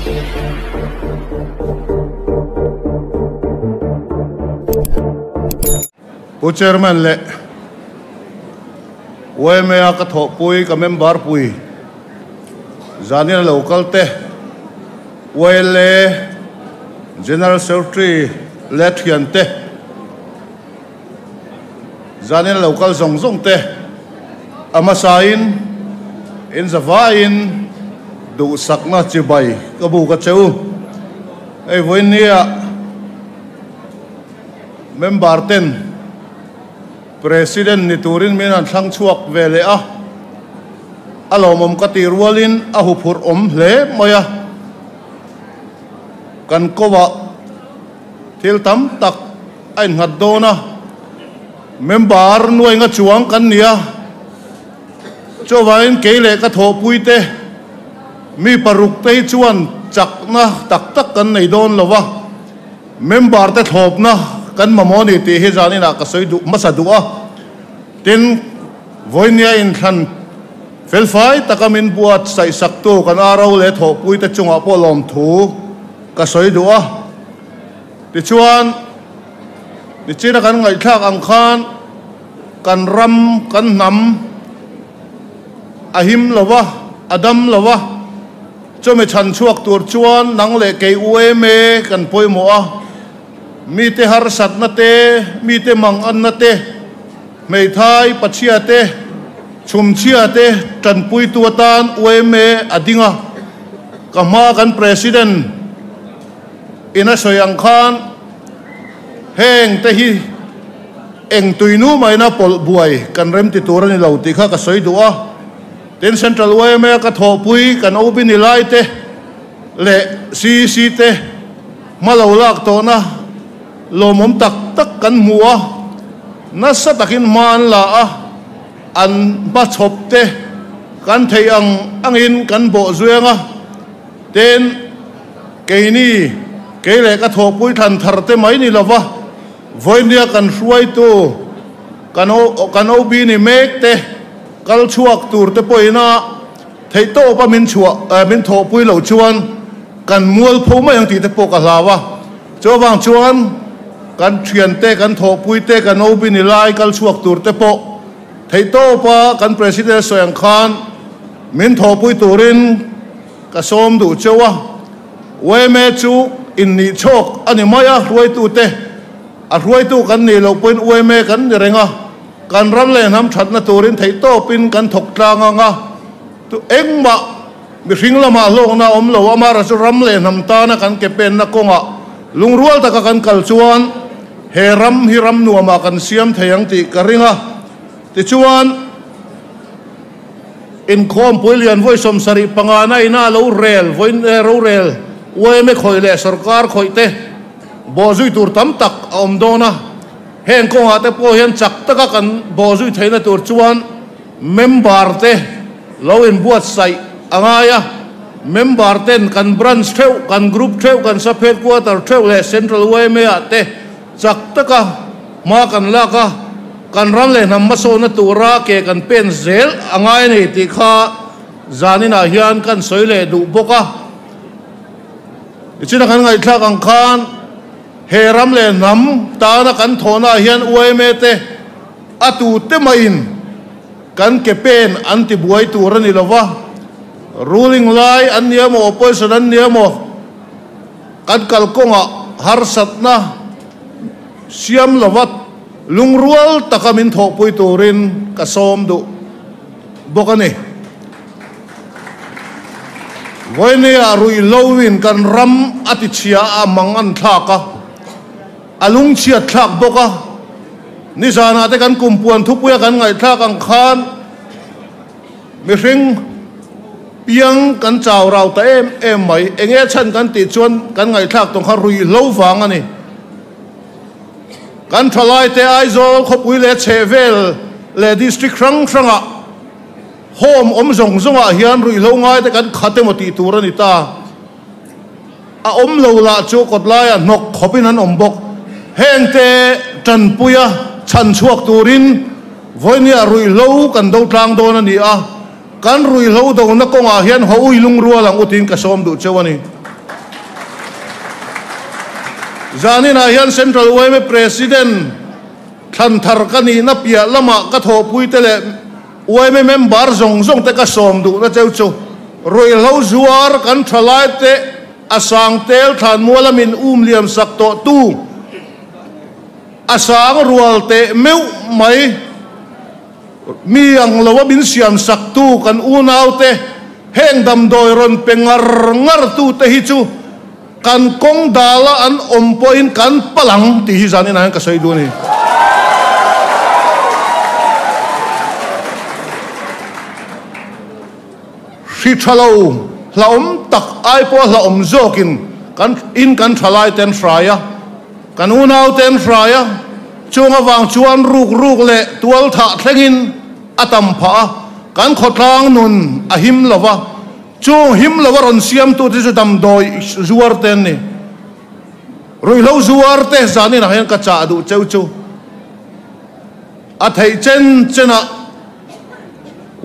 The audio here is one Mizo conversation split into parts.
Pu Chairman leh YMA a ka thawhpui ka member pui zanin a lo kal te YLA General Secretary leh thian te Zanin lo kal zawng zawng te a hmasain in zavaiin duhsakna chibai ka buk a che u. Hei vawinia member ten President ni turin min han thlang chhuak ve leh a, a lawmawm ka tih rualin a huphurh awm hle mai a, kan kovah thil tam tak a innghat dawn a, member nuainga chuang kan ni a, chuvangin kei leh ka thawhpuite mi paruk te hi chuan chakna tak tak kan nei dawn lo a, member te thlawpna kan mamawh a ni tih hi zaninah ka sawi duh hmasa duh a, tin, vawinia inthlan felfai taka min buatsaihsaktu kan RO leh thawhpuite chungah pawh lawmthu ka sawi duh a. Tichuan, nichina kan ngaihthlak ang khan kan ram, kan hnam a him lo va, a dam lo va, chumi chhan chhuak tur chuan nang leh kei UMA kan pawimawh a, mite harsatna te, mite manganna te, hmeithai pachhia te, chhumchhia te tanpuitu atan UMA a ding a, ka hmaa kan President, In a sawi ang khan heng te hi eng tuinu maina pawlh buai kan rem ti tur a ni lo tih kha ka sawi duh a. Tin, Central yma ka thawhpui kan OB ni lai te leh CEC te hma lo lak tawhna lawmawm tak tak kan hmu a, nasa takin hma an la a, an hmachhawp te kan theih ang angin kan bawh zuiang a. Tin, keini, kei leh ka thawhpui thlan thar te mai ni lova, vawinia kan hruaitu, kan kan OB ni mek te kal chhuak tur te pawhin a theihtawp a min chhuah, min thawhpui loh chuan kan mual pho mai ang tih te pawh ka hlau a. Chuvang chuan kan thiante, kan thawhpui te, kan OB ni lai kal chhuak tur te pawh theihtawp a kan President sawi ang khan min thawhpui turin Ka sawm duh cheu a, yma chu innih chhawk a ni mai a, hruaitute a hruaitu kan nih loh pawhin yma kan ni reng a, kan ram leh hnam thatna turin theihtawpin kan thawk tlang ang a, tu engmah mihring lamah hlawkna a awm lo, amaherawhchu chu ram leh hnam tana kan ke penna kawngah lungrual taka kan kal chuan he ram hi ram nuamah kan siam thei ang tih ka ring a, tichuan. Inkhawmpui lian vawi 75 na ina lo rel vawi rorel yma khawih leh sorkar khawih te bawhzui tur tam tak a awm dawn a, heng kawngah te pawh hian chak taka kan bawhzui theihna tur chuan member te lo inbuatsaih a ngai a, member ten kan branch theuh, kan group theuh, kan sub headquarter theuh leh central yma ah te Chak taka hma kan lak a, kan ram leh hnam hmasawnna tura ke kan pen zel a ngai a ni tih kha zaninah hian kan sawi leh duh bawk a. Nichina kan ngaihthlak ang khan he ram leh hnam tana kan thawhnaah hian yma te a tute mahin kan ke pen an ti buai tur a ni lo va, ruling lai an ni emaw opposition an ni emaw, Kan kalkawngah harsatna siam lova lungrual taka min thawhpui turin ka sawm duh bawk a ni. Vawinia ruihhloin kan ram a tichhia a mang an thlak a, a lungchhiat thlak bawk a. Nizanah te kan kumpuan thupuia kan ngaihthlak ang khan, Mihring piang kan chau rau ta em em mai. Enge chhan kan tih chuan kan ngaihthlak tawng kha ruihhlo vang a ni. Kan thalaite Aizawl khawpui leh chhehvel leh district hrang hrangah home awm zawng zawngah hian ruihhlo ngaite kan khat emaw tih tur a ni ta. A awm lo lah chu kawtlaiah hnawk khawpin an awm bawk. Hengte tanpuia chhan chhuak turin vawinia ruihhlo kan do tlang dawn a ni a, kan ruihhlo dona kawngah hian haw ui lungrual ang utin ka sawm duh cheu a ni. Zaninah hian Central yma President thlan thar ka nihna piah lamah ka thawhpuite leh yma member zawng zawng te ka sawm duhna cheu chu ruihhlo zuar kan thalaite a sang tel thlanmuala min um liam sak tawh tu a sang rual teh meuh mai. Mi ang lo a min siam sak tu kan unau te heng damdawi rawn pe ngar ngar tu te hi chu kan kawng dal a an awm pawhin kan palh ang tih hi zan inah hian ka sawi duh a ni. Hri tha lo hlauhawm tak ai pawha hlauhawm zawkin kan in kan thalai te an hrai a, kan unau te an hrai a, chung avang chuan ruk ruk leh tual thah thlengin a tam phah a, kan khawtlang nun a him lo va, chung him lo a rawn siamtute chu damdawi zuar te an ni. Ruihhlo zuar te zaninah hian ka chah duh cheu chu a theih chen chenah,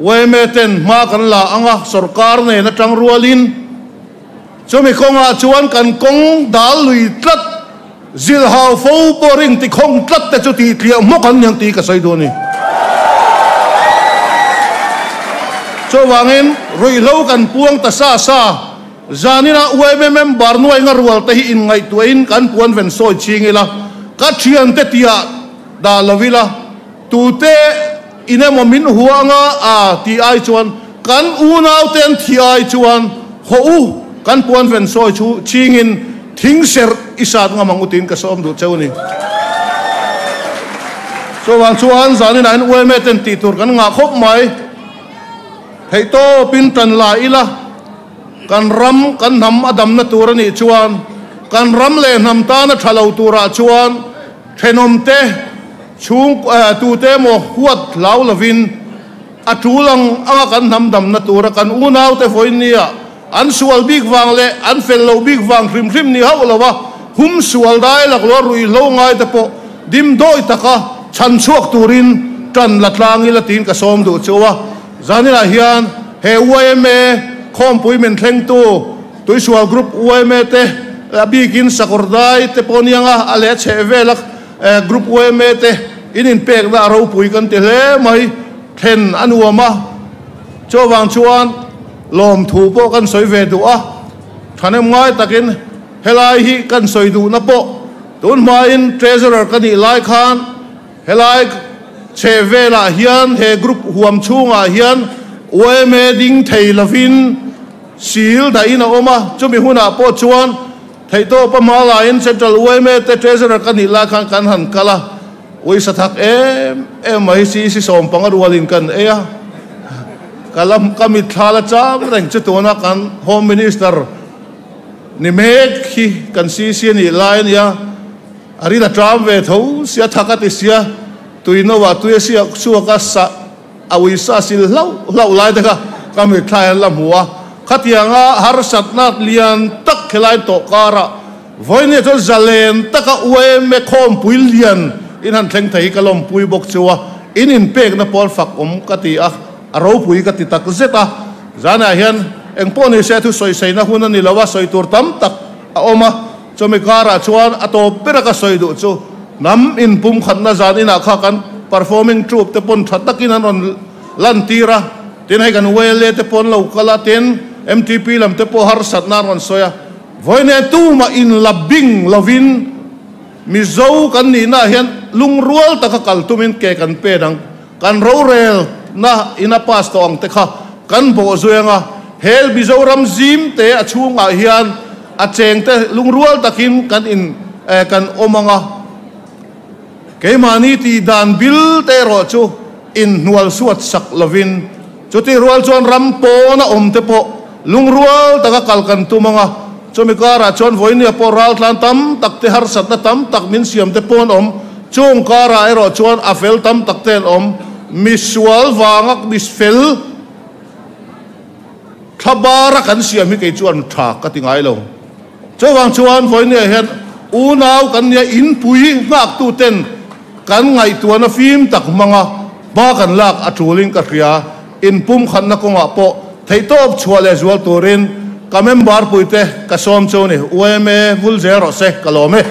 Yma ten hma kan la ang a, sorkar nen atang rualin chumi kawngah chuan kan kawng dal lui tlat, zilhau fo boring tikhawng tlat te chu tihtliah hmawk an niang tih ka sawi duh a ni. Chuvangin ruihhlo kan puang ta sa sa, zaninah yma member nuainga rual te hi inngaihtuahin kan puan ven sawi ching ila, ka thiante tiah dah lo ila, Tute in emaw min hua anga a tih ai chuan kan unaute an thih ai chuan haw u kan puan ven sawi chu chingin thing serh i sat ngam ang u tiin ka sawm duh cheu a ni. Chuvang chuan zaninah hian yma ten tih tur kan ngah khawp mai. Theihtawpin tan la ila kan ram kan hnam a damna tur a nih chuan kan ram leh hnam tana tha lo turah chuan thenawmte Chhung tute emaw huat hlau lovin a tul ang anga kan hnam damna tura kan unaute vawiin nia an sual bik vang leh an fel loh bik vang hrim hrim ni hauh lova hum sual dai laklawh ruihhlo ngaite pawh dimdawi taka chhan chhuak turin tan la tlang ila tiin ka sawm duh chu a. Zaninah hian he yma khawmpui min thlengtu Tuisual Group yma te a bikin Sakawrdai te pawh nianga a leh chheh vela Group yma te in inpekna a ropui kan ti hle mai, thlen a nuam a, chuvang chuan lawmthu pawh kan sawi ve duh a, thahnem ngai takin helai hi kan sawi duhna pawh tun hmain Treasurer ka nih lai khan helai chheh velah hian he group huam chhungah hian yma ding thei lovin sil dahin a awm a, chumi hunah pawh chuan Theihtawpa hma laiin Central yma te Treasurer ka nih lai khan kan han kal a, uisa thak em em mai CC 15 rualin kan ei a, ka lam ka mitthla la cham reng chu tuna kan Home Minister ni mek hi kan CC a nih lai a nia, a rin a ṭam ve tho sia, thak a ti sia, tui no ah tui a siak chhuak a, sah A uisa sil hlauh hlauh lai te kha ka mitthla hian la hmu a, khatianga harsatna lian tak helai tawh karah vawinia chuan zalen taka yma khawmpui lian in han thleng thei hi ka lawmpui bawk chu a, in inpekna pawl fak awm ka ti a, a ropui ka ti tak zet a, zanah hian engpawh ni se thusawi saina hun a ni lo a, sawi tur tam tak a awm a, chumi karah chuan a tawp bera ka sawi duh chu Hnam inpumkhatna zan inah kha kan performing troupe te pawn tha takin an rawn lantir a, tin hei kan YLA te pawn lo kal a, tin MTP lam te pawh harsatna an rawn sawi a, vawiin tumah inla bing lovin Mizo kan nihna ah hian lungrual taka kal tumin ke kan pen ang, kan rorelna in a pass tawh ang te kha kan bawh zui ang a, he Mizoram zim te a chhungah hian A chengte lungrual takin kan in kan awm ang a, keimahni tih dan bil te erawh chu inhnual suat sak lovin, chutih rual chuan ram pawna awm te pawh lungrual taka kal kan tum ang a, chumi karah chuan vawinia pawh raltlan tam tak te harsatna tam tak min siam te pawh an awm, chung karah erawh chuan a fel tam tak te an awm, misual vanga misfel. Thla bara kan siam hi kei chuan tha ka ti ngai lo. Chuvang chuan vawinia hian unau kan nia inpui nghaktu ten kan ngaihtuahna fim tak hmanga hma kan lak a tulin ka hria. Inpumkhatna kawngah pawh theihtawp chhuah leh zual turin ka member puite ka sawm chu ni. Yma vul zel rawh se ka lawm e.